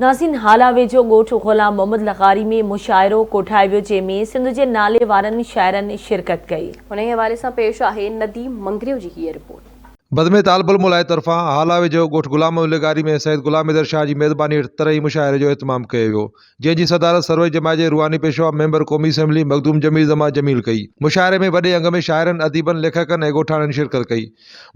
ناظرين هالا ويجهو ڳوٺ غلام محمد لغاري ۾ مشاعرو ڪوٺايو ويو جنهن ۾ سنڌ جي نالي وارن شاعرن شرڪت ڪئي. انهي حوالي سان پيش آهي نديم مڱريو جي هيء رپورٽ. بزم طالب الموليٰ طرفان هالا ويجهو ڳوٺ غلام محمد لغاري ۾ سيد غلام حيدر شاهه جي ميزباني هيٺ طرحي مشاعري جو اهتمام ڪيو ويو جنهن جي صدارت سرويچ جماعت جي روحاني پيشوا ميمبر قومي اسيمبلي مخدوم جميل زمان جميل ڪئي. مشاعري ۾ وڏي انگ ۾ شاعرن، اديبن، ليکڪن ۽ ڳوٺاڻن شرڪت ڪئي.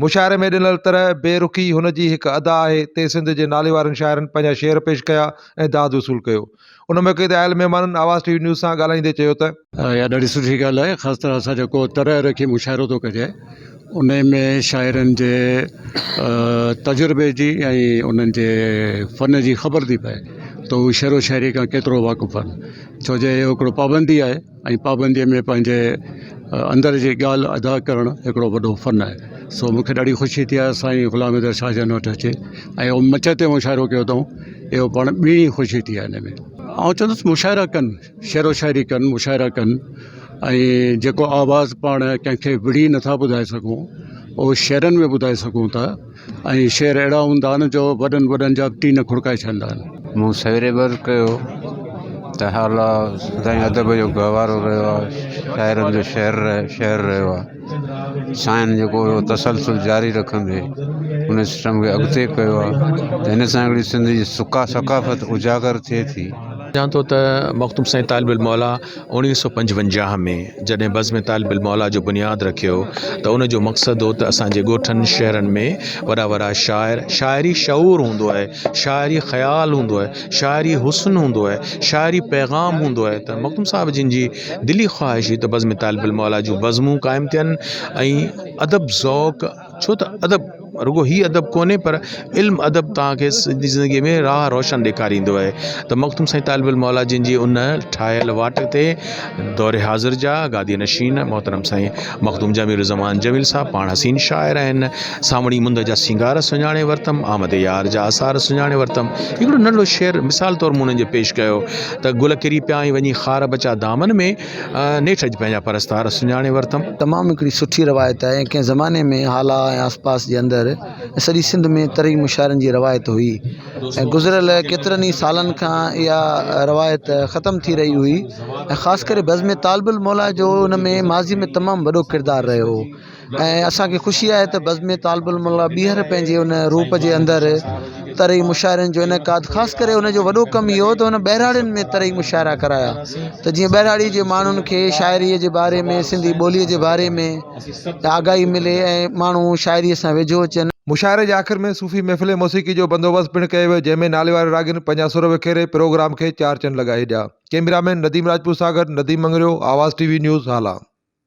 مشاعري ۾ ڏنل طرح بي رخي هن جي هڪ ادا آهي تي سنڌ جي ناليوارن شاعرن پنهنجا شعر پيش ڪيا ۽ داد وصول ڪيو. ان موقعي تي آيل مهمانن آواز ٽي وي نيوز سان ڳالهائيندي چيو ته. اها ڏاڍي سٺي ڳالهه آهي خاص طرح سان جيڪو طرح رکي مشاعرو ٿو ڪجي ان ۾ شاعرن جي تجربي جي ۽ انهن جي فن جي خبر ٿي پئي ته هو شعر و شاعري کان ڪيترو واقف آهن ڇو جو اهو هڪڙو پابندي آهي ۽ پابنديء ۾ پنهنجي اندر جي ڳالهه ادا ڪرڻ هڪڙو وڏو فن آهي سو مون کي ڏاڍي خوشي ٿي آهي سائين غلام حيدر شاهه جن وٽ اچي ۽ اهو مچ تي مشاعرو ڪيو اٿئون اهو پاڻ ٻيڻي خوشي ٿي آهي ان ۾ آئون چوندس مشاعرا ڪن شعر و شاعري ڪن مشاعرا ڪن ۽ جيڪو آواز پاڻ ڪنهن کي وڙهي نٿا ٻڌائي سگهون اهو شعرن ۾ ٻڌائي سگهون ٿا ۽ شعر اهڙا هوندا آهن جو وڏن وڏن جا به ٽين کڙڪائي ڇڏيندا آهن. مون سويري به عرض ڪيو ته هالا سدائين ادب جو گهوارو رهيو آهي، شاعرن جو شهر شهر رهيو آهي. سائين جيڪو اهو تسلسل جاري رکندي ان سسٽم کي اڳتي ڪيو آهي ته هن سان هڪڙي سنڌ جي سڪا ثقافت اجاگر ٿئي ٿي. سمجهان ٿو ته مخدوم سائين طالب الموليٰ 1955 ۾ جڏهن بزم طالب الموليٰ جو بنياد رکيو ته ان جو مقصد هو ته اسان جي ڳوٺن شهرن ۾ وڏا وڏا شاعر شاعري شعور هوندو آهي شاعري خيال هوندو آهي شاعري حسن هوندو آهي شاعري پيغام هوندو آهي ته مخدوم صاحب جن جي دلي خواهش هئي ته بزم طالب الموليٰ جون بزمون قائم ٿين ۽ ادب ذوق ڇو ته ادب رڳو هي ادب ڪونهي پر علم ادب توهان کي سڄي زندگيء ۾ راهه روشن ڏيکاريندو آهي ته مخدوم سائين طالب الموليٰ جن جي ان ٺاهيل واٽ تي دور حاضر جا گادي نشين محترم سائين مخدوم جميل الزمان جميل صاحب پاڻ حسين شاعر آهن سانوڻي مند جا سينگار سڃاڻي ورتم آمد يار جا آثار سڃاڻي ورتم هڪڙو ننڍڙو شعر مثال طور مون انهن جي پيش ڪيو ته گل ڪري پيا ۽ وڃي خار بچا دامن ۾ نيٺ اڄ پنهنجا پرستار سڃاڻي ورتم. تمام هڪڙي سٺي روايت آهي ۽ ڪنهن زماني ۾ هالا ۽ آس پاس جي اندر ۽ سڄي سنڌ ۾ طرحي مشاعرن جي روايت هئي ۽ گذريل ڪيترن ئي سالن کان اها روايت ختم ٿي رهي هئي ۽ خاص ڪري بزم طالب الموليٰ جو ان ۾ ماضي ۾ تمام وڏو ڪردار رهيو هو. ۽ اسان کي خوشي آهي ته بزم طالب الموليٰ ٻيهر پنهنجي ان روپ جي اندر طرحي مشاعرن جو انعقاد خاص ڪري ان جو وڏو ڪم اهو ته هن ٻهراڙين ۾ طرحي مشاعرا ڪرايا ته جيئن ٻهراڙي جي ماڻهن کي شاعري جي باري ۾ سنڌي ٻولي جي باري ۾ آگاهي ملي ۽ ماڻهو شاعري سان ويجهو اچن. مشاعري جي آخر ۾ صوفي محفل موسيقي جو بندوبست پڻ ڪيو ويو جنهن ۾ ناليواري راڳين پنهنجا سر وکيري پروگرام کي چار چنڊ لڳائي ڇڏيا. ڪئميرا مين نديم راجپوت سان گڏ Nadeem Mangrio, Awaz T V news, Hala.